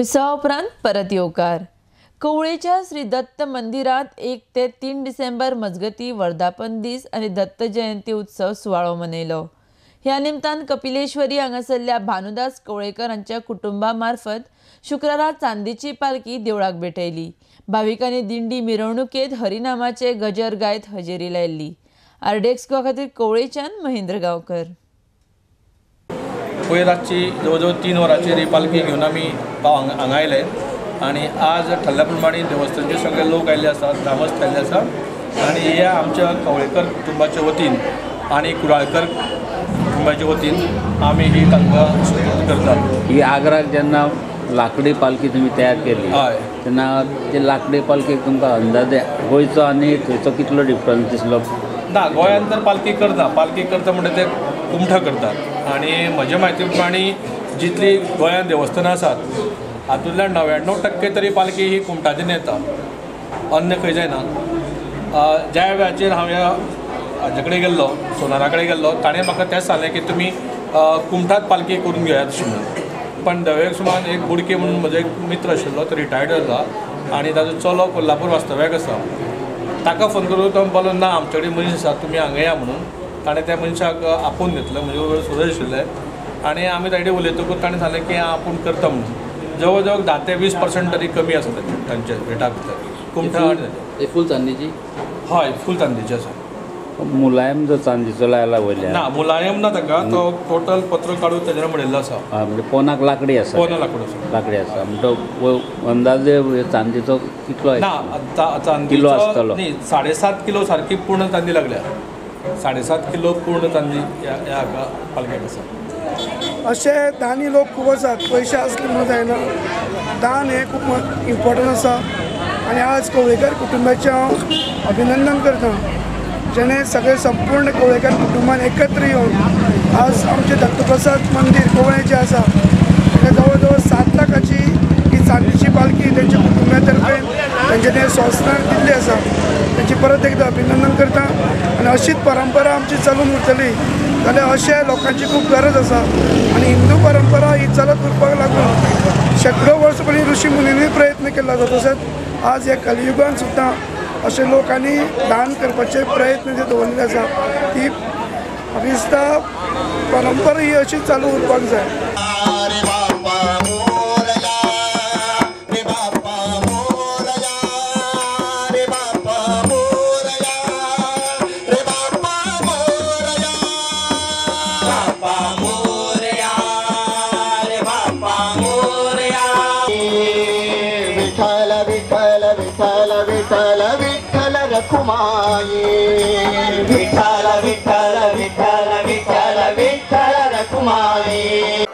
विसवा उपरांत परत येवकार. कवळेच्या श्री दत्त मंदिरांत 1 ते 3 डिसेंबर मजगती वर्धापन दीस आनी दत्त जयंती उत्सव सुवाळो मनयलो. ह्या निमतान कपिलेश्वरी हांगासरल्या भानुदास कवळेकर हांच्या कुटुंबा मार्फत शुक्रारा चांदीची पालखी देवळाक भेटयली. भाविकांनी दिंडी मिरवणुकेत हरिनामाचे गजर गायत हजेरी लायली. आरडीएक्स गोवा खातीर कवळेच्यान महेंद्र गांवकर. पयर रातची जवळ जवळ 3 वरांचेर ही पालखी घेवन आमी हांगा आयले आनी आज ठरल्या प्रमाणे देवस्थानचे सगळे लोक आयिल्ले आसात, ग्रामस्थ आयिल्ले आसात आनी ह्या आमच्या कवळेकर कुटुंबाच्या वतीन आनी कुराळकर कुटुंबाच्या वतीन आमी ही तांकां सुपूर्द करतात. ही आग्राक जेन्ना लाकडी पालखी तुमी तयार केली तेन्ना ते लाकडी पालखीक तुमकां अंदाजे गोंयचो आनी थंयचो कितलो डिफरन्स दिसलो? ना, गोंयांत तर पालखी करना, पालखी करता म्हणटा ते कुमठा करतात आनी म्हज्या म्हायती प्रमाणे जितली गोंयांत देवस्थानां आसात हातूंतल्यान 99% तरी पालखी ही कुमठाच्यान येता, अन्य खंय जायना. ज्या वेळाचेर हांव ह्या हाजे कडेन गेल्लो, सोनारा कडेन गेल्लो, ताणें म्हाका तेंच सांगलें की तुमी कुमठात पालखी करून घेयात अशें म्हणून. पण दवेक सुमार एक बुडके म्हणून म्हजो एक मित्र आशिल्लो, तो रिटायर्ड जाला आनी ताजो चलो कोल्हापूर वास्तव्याक आसा. ताका फोन करून तो म्हणपालो ना आमचे कडेन मनीस आसा, तुमी हांगा या म्हणून. ताणें त्या मनशाक आपोवन घेतलो, म्हजे बरोबर सुरज आशिल्ले आनी आमी ताजे कडेन उलयतकूच ताणें सांगलें की आपूण करता म्हणून. जवळ जवळ 10 ते 20% तरी कमी आसा तांचे रेटा भितर. कुमठा फूल चांदीची? हय, फूल चांदीची आसा. मुलायम जो चांदीचो लायला वयल्यान? ना, मुलायम ना ताका, तो टोटल पत्र काडून ताजेर म्हणिल्लो आसा. म्हणजे पोनाक लाकडी आसा? पोना लाकूड आसा, लाकडी आसा. म्हणटो अंदाजे चांदीचो कितलो? ना, किलो आसतलो? न्ही, 7.5 किलो सारकी पूर्ण चांदी लागल्या. 7.5 किलो पूर्ण चांदी ह्या पालख्याक आसा. अशे दानी लोक खूब आसात, पयशे आसले म्हणून जायना, दान हें खूब इम्पॉर्टंट आसा. आनी आज कवळेकर कुटुंबाचें हांव अभिनंदन करता, जेणे सगळे संपूर्ण कवळेकर कुटुंबान एकत्र येवन आज आमचें दत्तप्रसाद मंदीर कवळें जें आसा ताका जवळ जवळ 7 लाखाची ही चांदीची पालखी तेंच्या कुटुंबा तर्फे तेंचे ते संस्थान दिल्ली आसा. तेंची परत एकदा अभिनंदन करता आनी अशीच परंपरा आमची चलून उरतली जाल्यार अशे लोकांची खूब गरज आसा. आनी हिंदू परंपरा ही चलत उरपाक लागून शेंकडो वर्स पयलीं ऋषी मुनींनी प्रयत्न केल्लो आसा, तशेंच आज ह्या कलियुगान सुद्दां अशे लोकांनी दान करपाचे प्रयत्न जे दवरिल्ले आसा ती म्हाका दिसता परंपरा ही अशी चालू उरपाक जाय. विठ्ठल विठ्ठल विठ्ठल विठ्ठल विठ्ठल रखुमाई.